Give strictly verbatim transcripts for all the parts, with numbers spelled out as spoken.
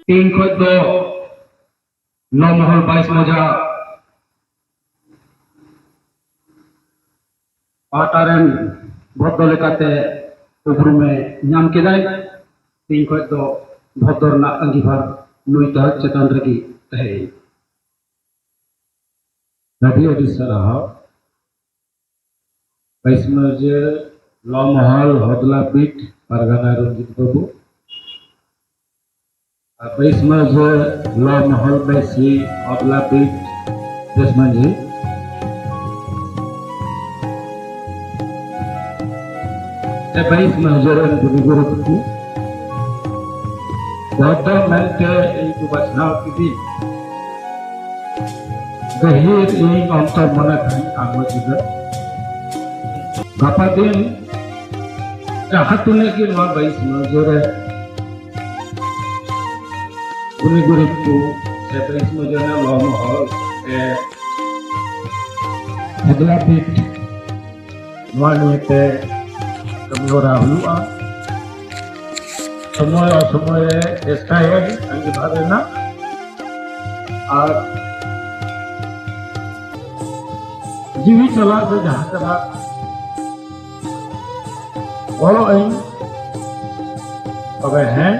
ᱛᱮᱦᱮᱧ ᱠᱷᱚᱱ ᱫᱚ ᱞᱚ ᱢᱚᱦᱚᱞ ᱵᱟᱭᱤᱥ ᱢᱚᱡᱟ ᱯᱟᱦᱴᱟ ᱨᱮᱱ ᱵᱷᱚᱫᱽᱫᱚ ᱞᱮᱠᱟᱛᱮ ᱩᱯᱨᱩᱢᱮ ᱧᱟᱢ ᱠᱮᱫᱟᱭ᱾ ᱛᱮᱦᱮᱧ ᱠᱷᱚᱱ ᱫᱚ ᱵᱷᱚᱫᱽᱫᱚ ᱨᱮᱱᱟᱜ ᱟᱸᱜᱤᱵᱷᱟᱨ ᱱᱩᱭ ᱛᱟᱦᱟᱡ ᱪᱮᱛᱟᱱ ᱨᱮᱜᱮ ᱛᱟᱦᱮᱸᱭᱮᱱᱟ᱾ ᱟᱹᱰᱤ ᱟᱹᱰᱤ ᱥᱟᱨᱦᱟᱣ᱾ ᱵᱟᱭᱤᱥ ᱢᱟᱹᱡᱷᱤ ᱞᱚ ᱢᱚᱦᱚᱞ ᱦᱚᱫᱞᱟ ᱯᱤᱴ ᱯᱟᱨᱜᱟᱱᱟ ᱨᱚᱧᱡᱤᱛ ᱵᱟᱹᱵᱩ, ᱟᱨ ᱵᱟᱭᱤᱥ ᱢᱟᱹᱡᱷᱤ ᱞᱚ ᱢᱚᱦᱚᱞ ᱵᱟᱭᱥᱤ ᱦᱚᱫᱞᱟ ᱯᱤᱴ ᱵᱮᱥ ᱢᱟᱹᱡᱷᱤ, ᱥᱮ ᱵᱟᱭᱤᱥ ᱢᱟᱹᱡᱷᱤ ᱨᱮᱱ ᱜᱩᱱᱤ ᱜᱩᱨᱩ ᱠᱚ ᱵᱚᱫᱚᱞ ᱢᱮᱱᱛᱮ ᱤᱧ ᱠᱚ ᱵᱟᱪᱷᱱᱟᱣ ᱠᱤᱫᱤᱧ᱾ ᱜᱟᱹᱦᱤᱨ ᱤᱧ ᱚᱱᱛᱚᱨ ᱢᱚᱱᱮ ᱠᱷᱚᱱ ᱟᱸᱜᱚᱪ ᱮᱫᱟ᱾ ᱜᱟᱯᱟ ᱫᱤᱱ ᱡᱟᱦᱟᱸ ᱛᱤᱱᱟᱹᱜ ᱜᱮ ᱱᱚᱣᱟ ᱵᱟᱭᱤᱥ ᱢᱟᱹᱡᱷᱤ ᱨᱮ ᱜᱩᱱᱤ ᱜᱩᱨᱤᱵ ᱠᱚ ᱥᱮ ᱵᱟᱭᱤᱥ ᱢᱟᱹᱡᱷᱤ ᱨᱮᱱᱟᱜ ᱞᱚ ᱢᱚᱦᱚᱞ ᱥᱮ ᱦᱚᱫᱞᱟ ᱯᱤᱴ ᱱᱚᱣᱟ ᱱᱤᱭᱮᱛᱮ ᱠᱟᱹᱢᱤ ᱦᱚᱨᱟ ᱦᱩᱭᱩᱜᱼᱟ᱾ ᱥᱚᱢᱚᱭ ᱚᱥᱚᱢᱚᱭ ᱨᱮ ᱪᱮᱥᱴᱟᱭᱟᱹᱧ ᱟᱸᱜᱤᱵᱷᱟᱨ ᱨᱮᱱᱟᱜ, ᱟᱨ ᱡᱤᱣᱤ ᱪᱟᱞᱟᱜ ᱨᱮ ᱡᱟᱦᱟᱸ ᱪᱟᱞᱟᱜ ᱜᱚᱲᱚ ᱟᱹᱧ᱾ ᱛᱚᱵᱮ ᱦᱮᱸ,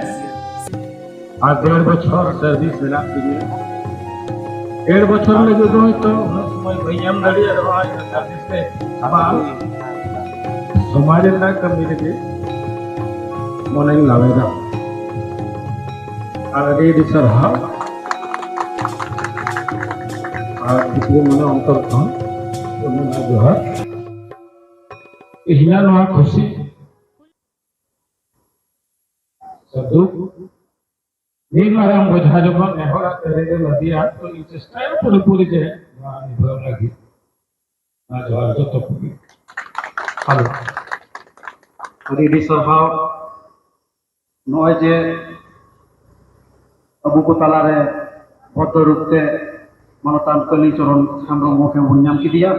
ᱟᱨ ᱰᱮᱲ ᱵᱚᱪᱷᱚᱨ ᱥᱟᱨᱵᱷᱤᱥ ᱢᱮᱱᱟᱜ ᱛᱤᱧᱟᱹ᱾ ᱰᱮᱲ ᱵᱚᱪᱷᱚᱨ ᱞᱟᱹᱜᱤᱫ ᱫᱚ ᱦᱚᱭᱛᱚ ᱩᱱᱟᱹᱜ ᱥᱚᱢᱚᱭ ᱵᱟᱹᱧ ᱮᱢ ᱫᱟᱲᱮᱭᱟᱜ ᱨᱮᱦᱚᱸ, ᱤᱧ ᱫᱚ ᱥᱟᱨᱵᱷᱤᱥ ᱨᱮ ᱟᱵᱟᱨ ᱥᱚᱢᱟᱡᱽ ᱨᱮᱱᱟᱜ ᱠᱟᱹᱢᱤ ᱨᱮᱜᱮ ᱢᱚᱱᱮᱧ ᱞᱟᱣᱮᱫᱟ᱾ ᱟᱨ ᱟᱹᱰᱤ ᱟᱹᱰᱤ ᱥᱟᱨᱦᱟᱣ᱾ ᱟᱨ ᱵᱷᱤᱛᱨᱤ ᱢᱚᱱᱮ ᱚᱱᱛᱚᱨ ᱠᱷᱚᱱ ᱡᱚᱦᱟᱨ᱾ ᱛᱮᱦᱮᱧᱟᱜ ᱱᱚᱣᱟ ᱠᱷᱩᱥᱤ ᱥᱮ ᱫᱩᱠ ᱢᱤᱫ ᱢᱟᱨᱟᱝ ᱵᱚᱡᱷᱟ ᱡᱚᱠᱷᱚᱱ ᱱᱮᱦᱚᱨᱟᱜ ᱛᱟᱹᱨᱤ ᱨᱮ ᱞᱟᱫᱮᱭᱟ, ᱛᱚ ᱤᱧ ᱪᱮᱥᱴᱟᱭᱟ ᱯᱩᱨᱟᱹᱯᱩᱨᱤ ᱡᱮ ᱱᱚᱣᱟ ᱱᱤᱵᱷᱟᱹᱣ ᱞᱟᱹᱜᱤᱫ᱾ ᱢᱟ ᱡᱚᱦᱟᱨ ᱡᱚᱛᱚ ᱠᱚᱜᱮ᱾ ᱦᱮᱞᱳ᱾ ᱟᱹᱰᱤ ᱟᱹᱰᱤ ᱥᱟᱨᱦᱟᱣ᱾ ᱱᱚᱜᱼᱚᱭ ᱡᱮ ᱟᱵᱚ ᱠᱚ ᱛᱟᱞᱟᱨᱮ ᱵᱷᱚᱫᱽᱫᱚ ᱨᱩᱯ ᱛᱮ ᱢᱟᱱᱚᱛᱟᱱ ᱠᱟᱹᱞᱤ ᱪᱚᱨᱚᱱ ᱦᱮᱢᱵᱨᱚᱢ ᱜᱚᱢᱠᱮ ᱵᱚᱱ ᱧᱟᱢ ᱠᱮᱫᱮᱭᱟ᱾